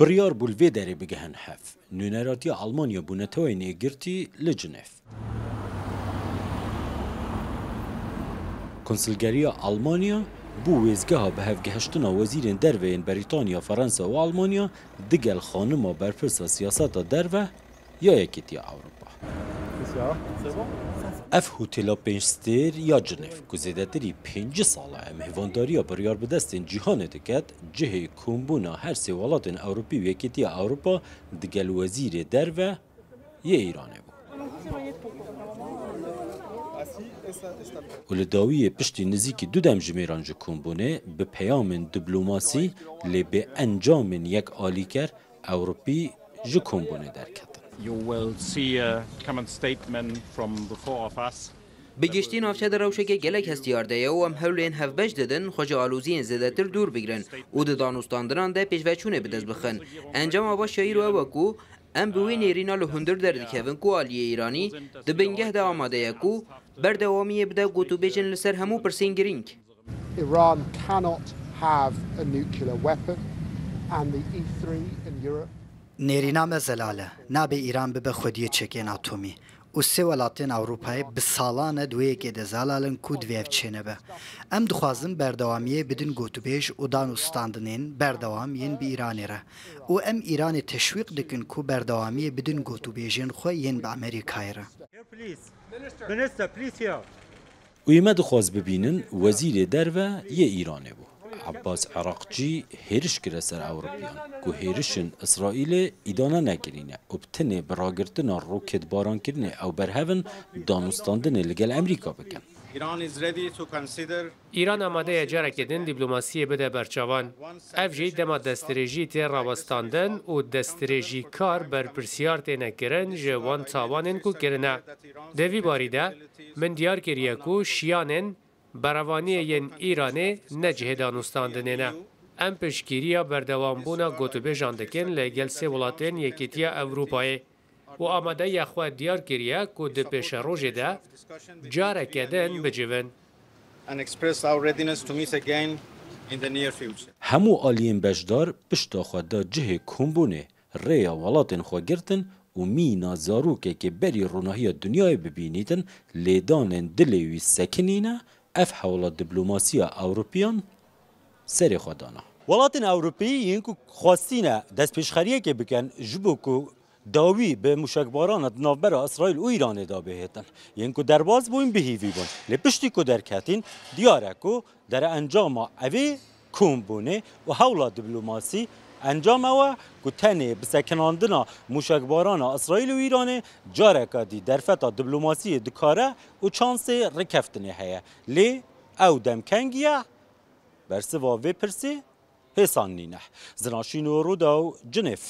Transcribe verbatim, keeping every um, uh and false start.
Biryar bû li vê derê bigihin hev. Nûneratiya Almanya bû neteweyên yekgirtî li Cinêv. Konsilgeriya Almanya bû wêzgeha bihevgihiştina wezîrên derve yên Berîtanya, Ferensa û Almanya digel xanima berpirsa siyaseta derve ya Yekîtiya Ewropa. Ev hotêla pênc stêr ya Cinêv, ku zêdetirî pêncî sala ye mêvandariya biryarbidestên cîhanê diket, cihê kombûna her sê welatên Ewropî û Yekîtiya Ewropa digel wezîrê derve yê Îranê bû. Û li dawiyê piştî nizîkî du demjimêran ji kombûnê bi peyamên diplomasî lê bi encamên yekalîker Ewropî ji kombûnê derketin. You will see a common statement from the four of us. Bi giştî navçe di rewşeke gelek hestiyar de ye û em hewlên hevbeş didin xwe ji aloziyên zêdetir dûr bigirin û di danûstandinan de pêşveçûnê bi dest bixin. Encama baş ya îro ew e ku em bi wê nêrîna li hundir derdikevin ku aliyê Îranî di bingeh de amade ye ku berdewamiyê bide gotûbêjên li ser hemû pirsên girîng. Iran cannot have a nuclear weapon, and the E three in Europe. Nêrîna me zelal e. Nabe Îran bibe xwediyê çekên atomî. Û sê welatên Ewropayê bi salan e di wê yekê de zelal in ku divê ev çênebe. Em dixwazin berdewamiyê bidin gotûbêj û danûstandinên berdewam yên bi Îranê re. Û em Îranê teşwîq dikin ku berdewamiyê bidin gotûbêjên xwe yên bi Amerîkayê re. Here, please. Minister, please here. Û yê me dixwest bibînin wezîrê derve yê Îranê bû. Ebbas Eraqçî hêriş kire ser Ewropiyan ku hêrişên Îsraîlê îdane nekirîne û bi tenê bi ragirtina roketbarankirinê ew berhev in danûstandinê li gel Amerîka bikin. Iran is ready to consider Îran amade ye careke din dîplomasiyê bide ber çavan. Ev jî dema destdirêjî tê rawestandin û destdirêjîkar berpirsiyar têne kirin ji wan tawanên ku kirine. Di vî barî de, min diyar kiriye ku şiyanên berevaniyê yên Îranê ne cihê danûstandinê ne. Em piştgiriya berdewambûna gotûbêjan dikin li gel sê welatên Yekîtiya Ewropayê û amadeya xwe diyar kiriye ku di pêşerojê de careke din bicivin. And express our readiness to meet again in the near future. Hemû aliyên beşdar pişta xwe da cihê kombûnê, rêya welatên xwe girtin û mîna zarokekê berî ronahiya dinyayê bibînîtin, lêdanên dilê wî sekinîne, ev hewla diplomasiya Ewropiyan serê xwe dana. Welatên Ewropî yên ku xwestîne destpêşxeriyekê bikin ji bo ku dawî bi mûşekbarana di navbera Îsraîl û Îranê de bihêtin. Yên ku derbas bûn, bi hîvî bûn. Lê piştî ku derketîn, diyar e ku derencama evê kombûnê û hewla diplomasî encam ew e ku tenê bi sekinandina mûşekbarana Îsraîl û Îranê careke dî derfeta diplomasiyê dikare û çansê rêkeftinê heye. Lê ew demkengî ye, bersiva vê pirsê hêsan nîne. Zinaşîn û Rûdaw, Cinêv.